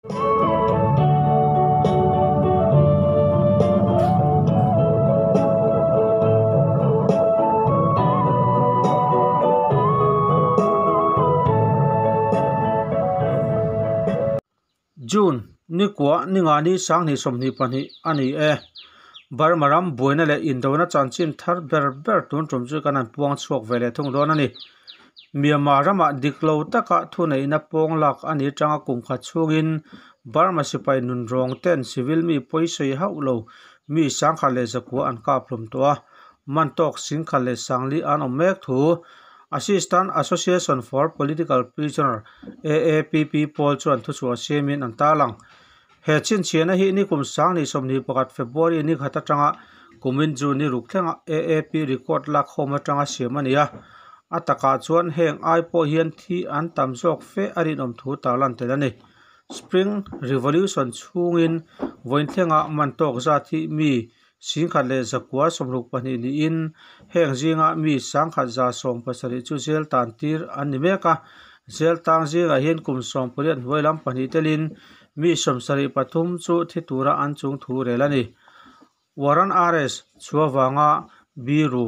June ni kua ni nga ni sanghnih 22 a ni e. Burma ram buaina leh indona chanchin thar ber ber tun tum chu kan han puang chhuak ve leh thung dawn a ni. Myanmar ramah dik lo taka thuneihna pawng lak a ni atanga kum khat chhungin Burma sipai nun rawng ten civil mi pawisawi hauh lo mi 1,100 an kap hlum tawh a, man tawk 10,040 an awm mek thu Assistant Association for Political Prisoner AAPP pawl chuan thuchhuah siamin an tarlang. He chhinchhiahna hi nikum 2021 February ni khat atanga kumin June ni ruk thlenga AAP record lak khawm atanga siam a ni a. A takah chuan heng ai pawh hian thi an tam zawk fe a rinawm thu tarlan tel a ni. Spring Revolution chhungin vawiin thlenga man tawk zat hi mi 1,962 niin heng zinga mi 1,170 chu zel tan tir an ni mek a. Zel tang zingah hian kum 18 hnuai lam pahnih telin mi 73 chu thi tura an chung thu rel a ni. Warrant arrest chhuawanga biru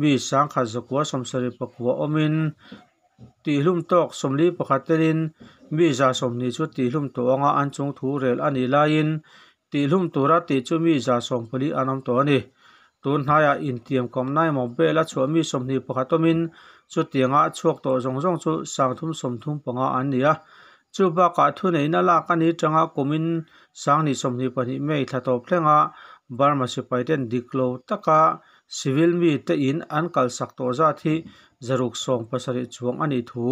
mi 1,979 awmin tihlum tawk 41 telin mi 120 chu tihlum tawh anga an chung thu rel a ni laiin tihlum tura tih chu mi 140 an awm tawh a ni. Tun hnaiah intiam kamnai maw bel a chhuah mi 21 awmin chu tianga chhuak tawh zawng zawng chu 335 an ni a. Chu bakah thuneihna lak a ni tanga kumin 2022 May thla tawp thlenga Burma sipai ten dik lo taka civil mi te in an kalsak tawh zat hi 670 chuang a ni thu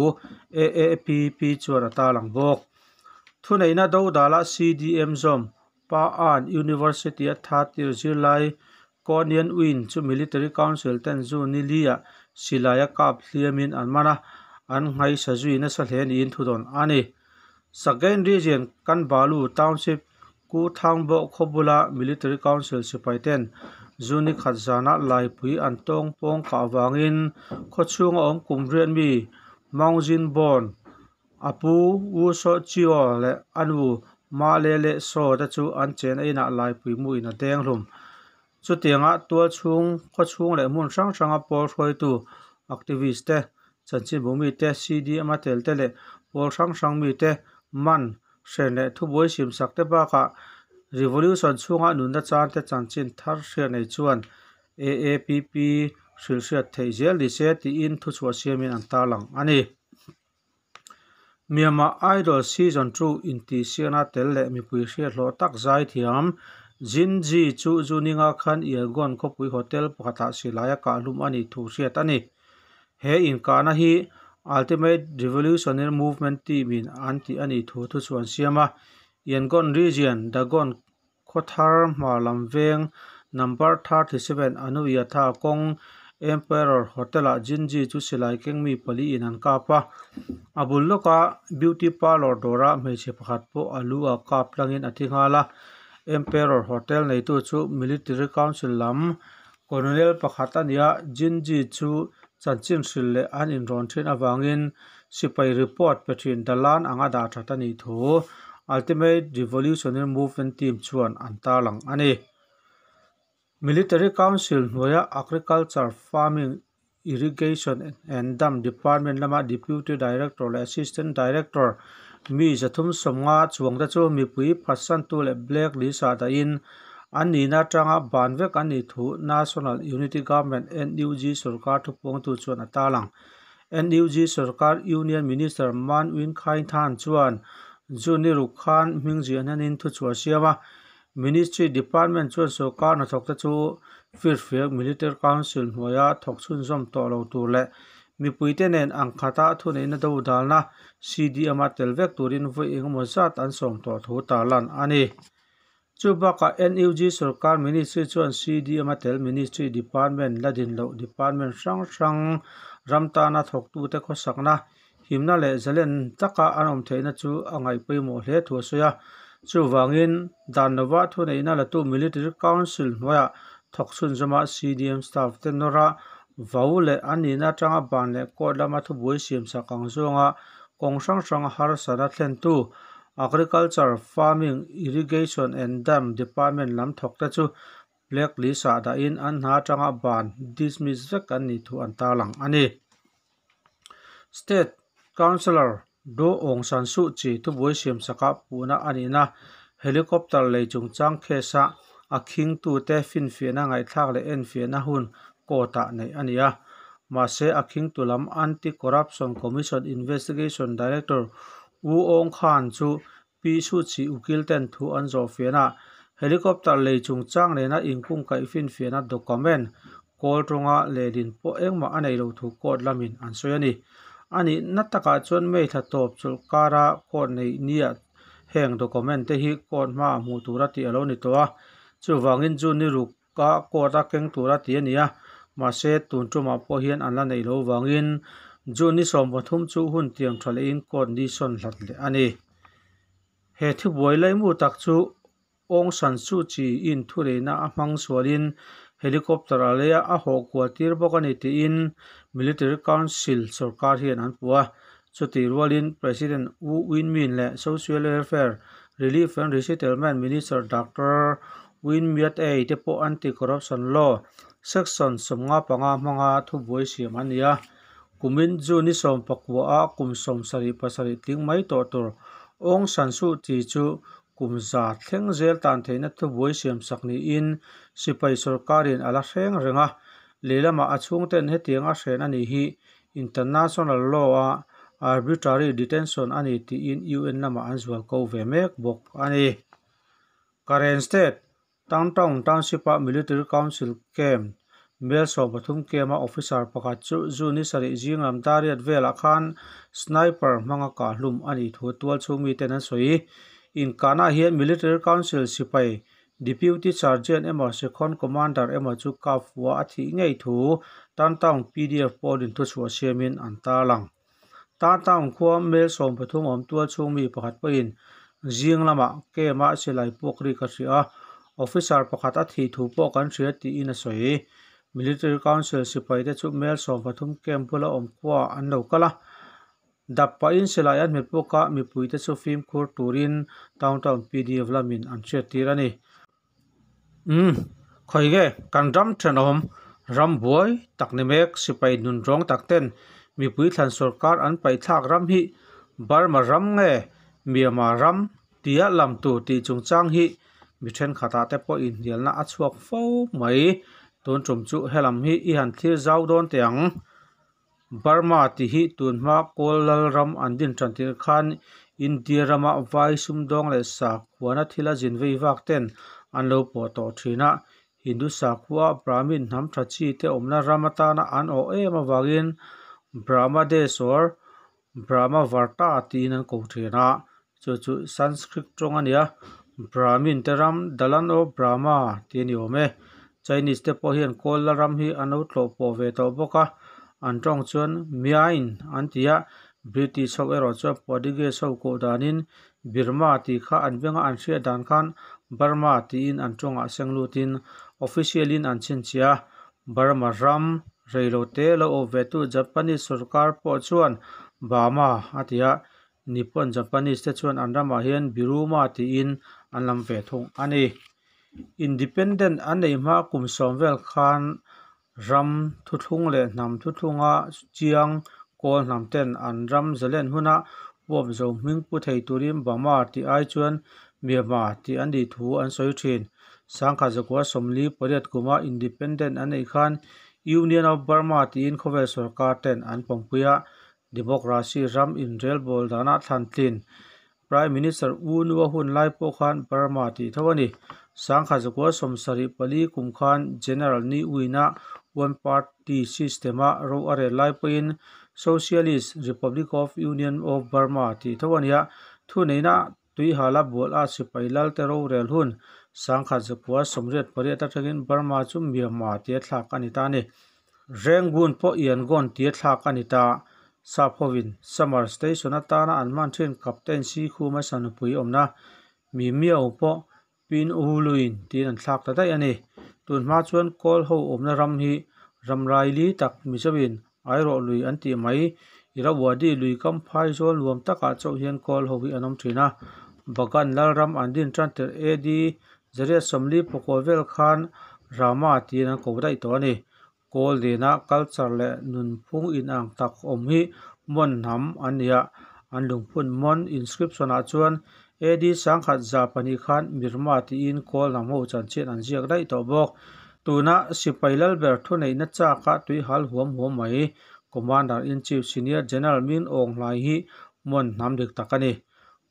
AAPP chuan a tarlang bawk. Thuneihna dodala CDM zawm Pa An University a thatir zirlai Konian Win chu Military Council ten zu ni lia silai a kap hliamin an man a, an ngai sa zui nasa hle niin thudawn a ni. Sagaing Region Kanbalu Township Ku Thangbo khawbula Military Council sipai ten zu ni khat zana laipui an tawng pawng kah wangin khawchhunga awm kum riat mi Maungjin Bon apu Wu Saw Chio leh anu Ma Le Le Saw te chu an chen a inah laipui mu in a deng hlum. Chutianga tual chhung khawchhung leh hmun hrang hranga pawl hruaitu activist te chanchin bu mi te CDM a tel te leh pawl hrang hrang mi te man hren leh thubuai sim sak te bakah revolution chhunga nunna chan te chanchin thar hriat nei chuan AAPP hril hriat theih zel ni se tiin thuchhuah siamin an tarlang a ni. Myanmar Idol Season 2 intihsiakna tel leh mipui hriat hlawh tak zai thiam Jin Ji chu Juninga khan Yangon khawpui hotel pakhatah silai a kah hlum a ni thu hriat a ni. He inkahna hi Ultimate Revolutionary Movement team in an ti a ni thu thuchhuah an siam a. Yangon Region Dagon khawthar hma lam veng number 37 Anuyatha kawng Emperor Hotel-ah Jinji chu silai keng mi pali in an kap a. A bul lawka beauty parlour dawrah hmeichhe pakhat pawh a lu a kap tlangin a thi nghal a. Emperor Hotel neitu chu Military Council lam Colonel pakhat a ni a. Jinji chu chanchin hril leh an inrawn thin awangin sipai report pe thin dalan anga dah that a ni thu Ultimate Revolutionary Movement team chuan an tarlang a ni. Military Council hnuaia Agriculture, Farming, Irrigation and Dam Department lama Deputy Director leh Assistant Director mi 350 chuang te chu mipui phatsantu leh black list ah dahin an nihna atanga ban vek an ni thu National Unity Government NUG sarkar thupuangtu chuan a tarlang. NUG sarkar Union Minister Mahn Win Khaing Than chuan June ni ruk khan hmingziah hnanin thuchhuah siam a. Ministry Department chuan sarkar hnathawk te chu firfiak Military Council hnuaia thawk chhunzawm tawh lo tur leh mipui te nen ang khata thuneihna dodalna CDM a tel vek turin vawi engemaw zat an sawm tawh thu tarlan a ni. Chu bakah NUG sarkar Ministry chuan CDM a tel Ministry Department ladin loh Department hrang hrang ram tana thawktu te khawsakna himna leh zalen taka an awm theihna chu a ngaih pawimawh hle thu a sawi a. Chuwangin dan lova thuneihna latu Military Council hnuaiah thawk chhunzawma CDM staff te nawra vau leh an nihna atanga ban leh court lama thubuai siam sak ang zawnga kawng hrang hrang harsatna thlentu Agriculture, Farming, Irrigation and Dam Department lam thawkte chu black list-ah dahin an hna atanga ban, dismiss, vek an nih thu an tarlang a ni. State Councillor Daw Aung San Suu Kyi thubuai siamsakah puhna a nihna helicopter lei chungchang case-a a khingtute finfiahna ngaihthlak leh enfiahna hun court-ah neih a ni a. Mahse, a khingtu lam Anti-Corruption Commission Investigation Director U Aung Khan chu Pi Suu Kyi ukil ten thu an zawhfiahnaah helicopter lei chungchang nena inkungkaih finfiahna document kawl tawnga lehlin pawh engmah a nei lo thu court lamin an sawi a ni. A nihna takah chuan May thla tawp chawlh kara court neih niah heng document te hi court hmaah hmuh tura tih a lo ni tawh a. Chuvangin June ni ruka court a keng tura tih a ni a, mahse tun tumah pawh hian an la neih loh vangin June ni 13 chu hun tiam tha lehin court ni sawn hlat leh a ni. He thubuai laimu tak chu Aung San Suu Kyi-in thuneihna a hmang sualin helicopter a lei a, a hawh kual tir bawk a ni tiin Military Council sorkar hian an puh a. Chutih rualin President U Win Myint leh Social Welfare, Relief and Resettlement Minister Doctor Win Myat Ei te pawh Anti-Corruption Law Section 55 hmanga thubuai siam an ni a. Kumin June ni 19 a kum 77 tling mai tawh tur Aung San Suu Kyi chu kum za thleng zel tan theihna thubuai siamsak niin sipai sorkarin a la hreng reng a. Lehlamah a chhungten hetiang a hren a nih hi International Law-a arbitrary detention a ni tiin UN lamah an zual ko ve mek bawk a ni. Karen State, Taungtaung Township-a Military Council Camp mel 13 camp-a officer pakhat chu June ni sarih zing lam dariat velah khan sniper hmanga kahhlum a nih thu tualchhung miten an sawi. Inkahnaah hian Military Council sipai Deputy Sergeant emaw Sekhon Commander emaw chu kap fua a thih ngei thu Taungtaung PDF pawlin thuchhuah siamin an tarlang. Taungtaung khua mel 13 awm tualchhung mi pakhat pawhin zing lamah camp-a silai puak ri ka hria a, officer pakhat a thih thu pawh kan hria tiin a sawi. Military Council sipaite chu mel 13 camp bula awm khuaah an lo kal a, dap pahin silai an hmet bawk a, mipuite chu fimkhur turin Taungtaung PDF lamin an hriattir a ni. Umm, khawi nge kan ram thenawm, ram buai tak ni mek, sipai nunrawng tak ten mipui thlan sorkar an paihthlak ram hi Burma ram nge Myanmar ram tia lam tur tih chungchang hi mi thenkhatah te pawh inhnialna a chhuak fo mai. Tun tum chu helam hi i han thlir zau dawn teh ang. Burma tih hi tunhma Kawl lal ram an din tan tir khan India rama vai sumdawng leh sakhuana thila zin vei vak ten an lo pawh tawh thin a. Hindu sakhua Brahmin hnam tha chi te awmna ram atana an awh em avangin Brahmadesh or Brahmavarta tiin an ko thin a. Chu chu Sanskrit tawng a ni a, Brahmin te ram the land of Brahma tih a ni awm e. Chinese te pawh hian Kawl la ram hi an lo tlawh pawh ve tawh bawk a, an tawng chuan Myain an ti a, British ho erawh chuan Portuguese ho koh danin Birma tih kha an venga an hriat dan khan Burma tiin an tawngah seng lutin official in an chhinchhiah a, Burma ram reilote lo awp vetu Japanese sorkar pawh chuan Bama a ti a, Nippon Japanese te chuan an ramah hian Biruma tiin an lam ve thung a ni. Independent an neih hma kum sawm vel khan ram thuthlung leh hnam thuthlunga chiang Kawl hnam ten an ram zalen huna huap zo hming pu thei turin Bama tih ai chuan Myanmar tih an nih thu an sawi thin. 1948 kuma Independent an neih khan Union of Burma tiin khawvel sorkar ten an pawmpui a, Democracy ram inrelbawl danah thlan tlin Prime Minister U Nu a hun lai pawh khan Burma tih tho a ni. 1974 kum khan General Ni Win-a One Party System-a ro a rel lai pawhin Socialist Republic of Union of Burma tih tho a ni a, thuneihna tuihala bual a sipai lalte rorel hun 1988 atangin Burma chu Myanmar tia thlak a ni ta a ni. Rangoon pawh Yangon tia thlak a ni ta. Sap hovin Summer Station atana an hman thin Captain Sikhuma sanupui awmna Mimiao pawh Pin U Luin tiin an thlak ta daih a ni. Tun hma chuan Kawl ho awmna ram hi ram rai li tak Mizoin Airawh lui an tih mai Irrawaddy lui kam phai zawl nuam takah chauh hian Kawl ho hi an awm thin a. Bagan Lalram an din tan tirh AD 849 vel khan Rama tiin an ko daih tawh a ni. Kawl nena culture leh nunphung inang tak awm hi Mon hnam an ni a, an lungphun Mon inscription ah chuan AD 1102 khan Mirma tiin Kawl hnam ho chanchin an ziak daih tawh bawk. Tuna sipai lalber thuneihna chaka tuihal huam huam mai Commander-in-Chief Senior General Min Aung Hlaing hi Mon hnam dik tak a ni.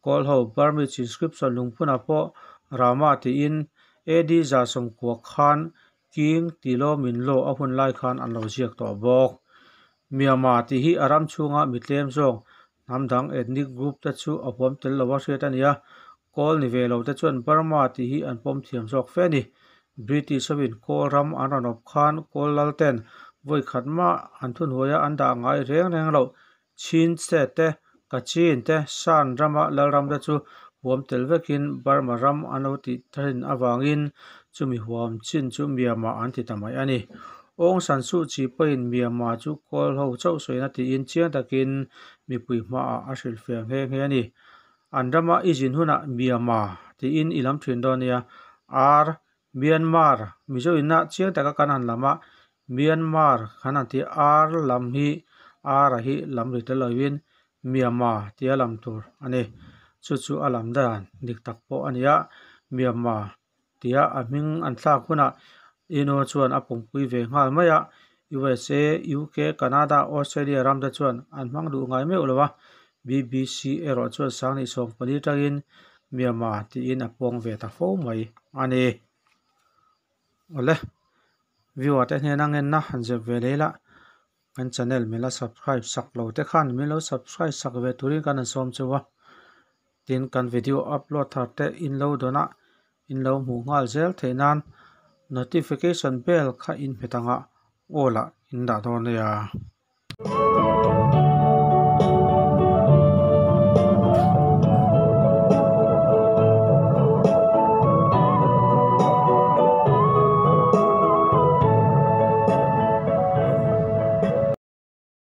Kawl ho Burmese inscription lungphunah pawh Rama tiin AD 190 khan King Tilo Minlo a hun lai khan an lo ziak tawh bawk. Myanmar tih hi a ram chhunga mi tlem zawk hnam dang ethnic group te chu a huam tel lo a hriat a ni a, Kawl ni ve lo te chuan Burma tih hi an pawm thiam zawk fe a ni. British hovin Kawl ram an rawn awp khan Kawl lal ten vawi khat mah an thuhnuaia an dah ngai reng reng loh Chin State te, Kachin te, Shan rama lalram te chu huam tel vekin Burma ram an lo tih thin avangin chumi huam chin chu Myanmar an ti ta mai a ni. Aung San Suu Kyi pawhin Myanmar chu Kawl ho chauh sawina tiin chiang takin mipui hmaah a hrilhfiah nghe nghe a ni. An rama i zin hunah Myanmar tiin i lam thin dawn nia. Ar Myanmar, Mizo inna chiang taka kan han lam a, Myanmar kan han tih ar lam hi ar a hi lam ri tel lovin Myanmar tia lam tur a ni. Chu chu a lam dan dik tak pawh a ni a, Myanmar tia a hming an thlak hunah UNO chuan a pawmpui ve nghal mai a, USA, UK, Canada, Australia ram te chuan an hmang duh ngai meuh lo a, BBC erawh chuan sanghnih 14 tangin Myanmar tiin a puang ve ta fo mai a ni. Awle, viewer te hnena ngenna han zep ve leh ila, kan channel min la subscribe sak lo te khan min lo subscribe sak ve turin kan han sawm cheu a. Tin, kan video upload thar te in lo dawn a, in lo hmuh nghal zel theih nan notification bell kha in hmet ang a, all ah in dah dawn nia.